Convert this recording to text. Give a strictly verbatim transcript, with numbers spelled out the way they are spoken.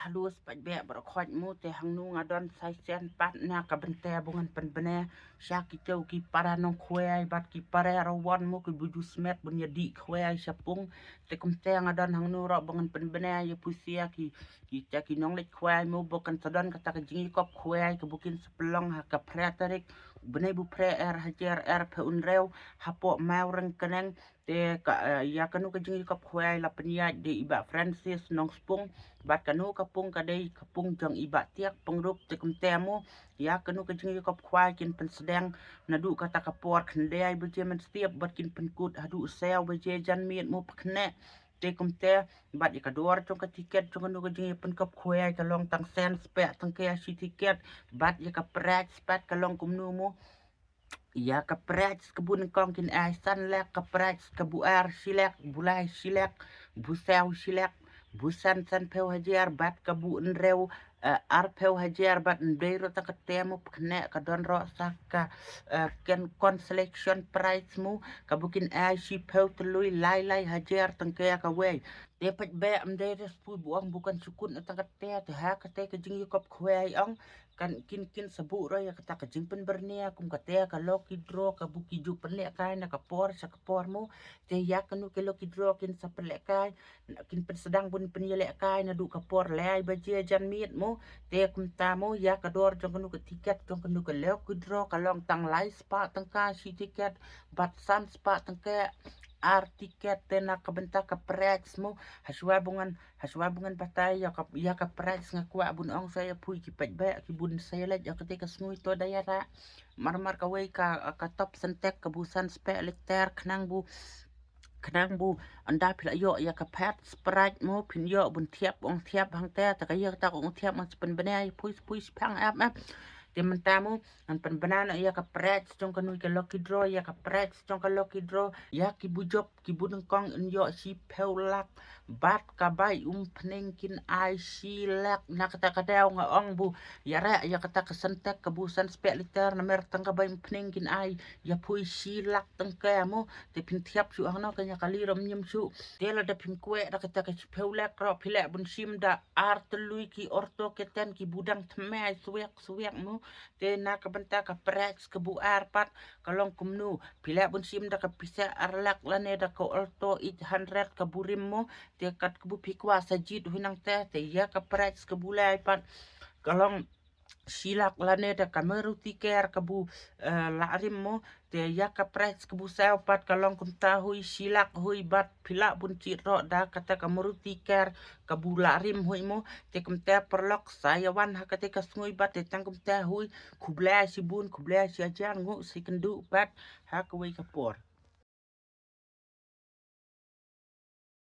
Hello, spah beh baroh khoit mo, te hangno nga don sa shisien pat na ka bynta ba ngan pynbna sha kito ki para nongkhwai bad ki para rawon mo, ki ba ju smet ban ïa dih khwai sha pung. Te kumta nga don hangno ruh ba ngan pynbna ïa phi sha ki, kita ki nongleit khwai mo, ba kan sa don kata ka jingïakop khwai kaba kin sa pynlong ha ka phra tarik bnai ba phra ar hajar arphew hynriew hapoh Mawryngkneng. Te ka, eh, ïa kano ka jingïakop khwai la pynïaid da i Bah Francis Nongspung, bad kano ka pung ka dei ka pung jong i Bah Tiak Pyngrope. Te kumta mo, ïa kano ka jingïakop khwai kin pynsdang naduh kata ka por khyndai baje mynstep bad kin pynkut haduh saw baje janmiet mo, phi kynnoh. Te kumta, bad ïa ka dor jong ka tiket jong kano ka jingïapynkop khwai ka long tang san spah tyngka shi tiket, bad ïa ka prize pat ka long kumno mo. Ïa ka prize kaba nyngkong kin ai san lak, ka prize kaba ar shi lak, ba lai shi lak, ba saw shi lak, ba san sanphew hajar, bad kaba hynriew, eh, arphew hajar, bad ym dei ruh tang kata mo, phi kynnoh, ka don ruh sa ka, eh, kin consolation prize mo, kaba kin ai shiphew tylli lai lai hajar tyngka kawei. Te pat ba ym dei ruh shu poi ba ong ba kan shu kut na tang kata, te ha kata ka jingïakop khwai ong kan kin, kin sa buh ruh ïa kata ka jingpynbyrngia kum kata ka lucky draw kaba ki ju pynlehkai na ka por sha ka por mo. Te ïa kano ka lucky draw kin sa pynlehkai, kin pynsdang ban pynïalehkai naduh ka por lai baje janmiet mo. Te kumta mo, ïa ka dor jong kano ka tiket jong kano ka lucky draw ka long tang lai spah tyngka shi tiket, bad san spah tyngka ar tiket. Te na ka bynta ka prize mo, hashwa ba ngan, hashwa ba ngan batai ïa ka, ïa ka prize, nga kwah ban ong sa ïa phi ki paidbah ki bun sa ïa leit ïa kata ka sngi, to da ïa rah marmar kawei ka, ka top Sintex kaba san spah liter, khnang ba, khnang ba ynda phi la ïoh ïa ka phet Sprite mo, phin ïoh ban thiap, ong thiap hangta, te ka ïa kata ka ong thiap ngan sa pynbna ïa phi, phi shipang ap ap. Te mynta mo, ngan pynbna noh ïa ka prize jong kano ka lucky draw, ïa ka prize jong ka lucky draw, ïa ki ba jop, ki ba nyngkong yn ïoh shiphew lak, bad ka bai umphniang kin ai shi lak. Na kata ka daw nga ong ba ïa rah ïa kata ka Sintex kaba san spah liter, namar tang ka bai umphniang kin ai ïa phi shi lak tyngka mo. Te phin thiap shuh hangno, ka ïa ka lei ruh ym ñiam shuh. Te lada phim kwah da kata ka shiphew lak ruh, phi lah ban shim da ar tylli ki Alto K ten ki ba dang thymmai swiak swiak mo. Te na ka bynta ka prize kaba ar pat ka long kumno, phi lah ban shim da ka pisa ar lak lane da ka Alto eight hundred kaba rim mo. Te kat kaba phi kwah sa jied hi nangta. Te ïa ka prize kaba lai pat ka long shi lak lane da ka Maruti car kaba, eh, la rim mo. Te ïa ka prize kaba saw pat ka long kumta hi, shi lak hi, bad phi lah ban jied ruh da kata ka Maruti car kaba la rim hi mo. Te kumta paralok, sa ïa wan ha kata ka sngi bad te tang kumta hi. Khublei shibun, khublei shihajar nguh, sa ïakynduh pat ha kawei ka por.